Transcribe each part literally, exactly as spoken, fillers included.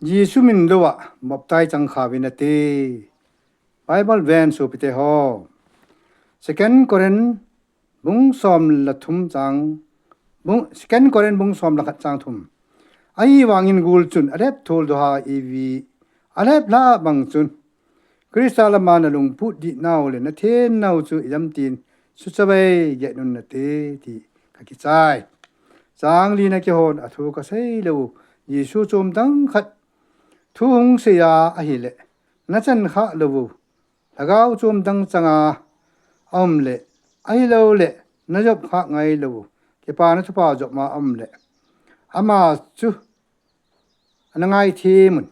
Jesu min louva baptize chang kha uvin ati. Bible ven sopite ho. Second Corinth bung som le thum chang, bung, Second Corinth bung som le khat chang thum. Ahivangin gul chun alep thul doha ivi, alep lha bang chun Christa lama nalungput dihnau le nathenau chu ijemtin suchavai get un nate ti kakichai. Chang lina kihon athu kasei lou, Jesu chom dang khat thu hung seiya ahile, nachan kha lou, lhagao chom dang changa aum le, ahilou le, najop kha ngai lou, kipana thupha jop ma aum le, ama chu ana ngaithem un.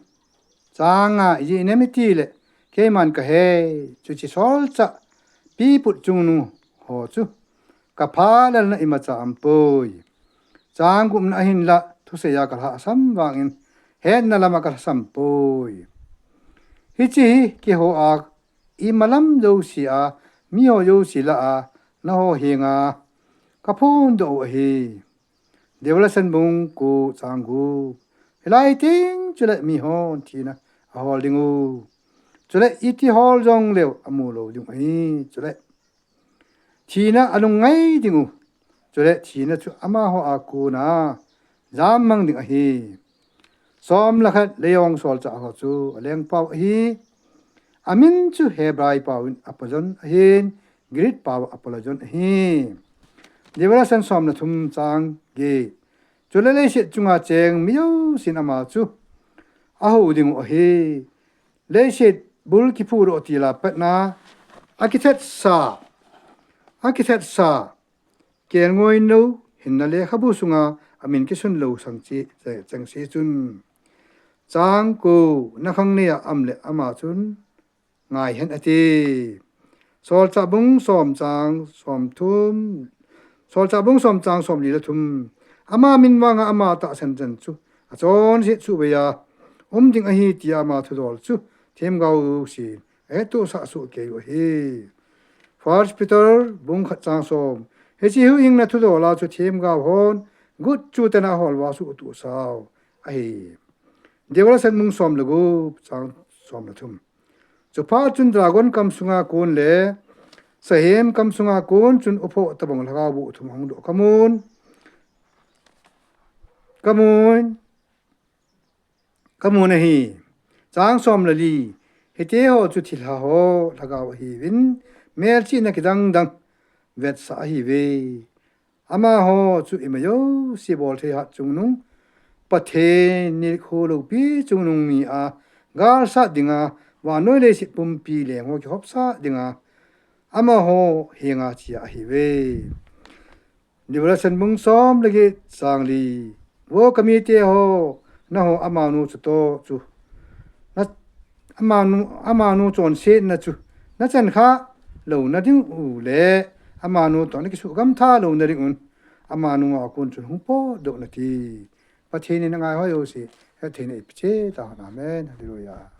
Chang nga, ijeh inem itile, keiman kahe, chuche solchah piput chungnung ho chu kaphalalna imacha aumpoi. Chang gupna ahinla, thuseiya kalhahsam vangin, hetna lama kalhasam poi. Hiche hi keiho a, imalam jousea, miho jouse lah a, nangho henga kaphondoh u ahi. Revelation bung ko chang gup. Hilai teng chule mihon thina ahol dingu, chule iti hol jongleu amu lou dingu ahi. Chule thina alungngai dingu, chule thina chu amaho a kona jammang ding ahi. Som le khat leijong solchah ho chu alengpau ahi. Amin chu Hebrai paovin Apollyon ahin, Greek paovin Apologyon ahi. Revelation som le thum chang get. Chule leiset chunga cheng mi jousen ama chu ahou dingu ahi. Leiset bul kiphudoh tila patna akithetsa, akithetsa kelngoinou hinna lekhabu sunga amin kisun lou sangchi, chengse chun, chang ko, nakhang neiya aum le ama chun ngaihen ati. Solchah bung som chang somthum, Solchah bung som chang somli le thum. Ama min vanga ama tahsan chan chu achonset suhbeiya um ding ahi tia ama thudol chu themgao jousen ahettohsah soh keiyu ahi. First Peter bung khat chang som. Hiche huhhingna thudola chu themgao hon gut chutena aholva suhtohsau ahi. Revelation bung som le gup chang som le thum. Chuphat chun dragon kamsunga kon le sahem kamsunga kon chun uphoh tobang lhagao boh thum ahung doh kamun, kamun, kamun ahi. Chang som le li. Hiteho chu thilha ho lhagao ahiuvin, melchihna kidang dang vetsah ahiuve. Amaho chu ima jouse bolthei hat chungnung, Pathen nikho loupi chungnung nia galsat dinga, vannoi leiset pumpi lengho kihopsah dinga amaho henga chia ahiuve. Revelation bung som le get chang li. Vo kamiteho, nangho amanu chutoh chu, amanu, amanu chonsetna chu nachan kha louna dingu le amanu toh nakisuhgam tha louna dingun amanu a kon chun hung potdoh un ati. Pathen in angaihoi jouse hettheina eipeche tahen. Amen. Hallelujah.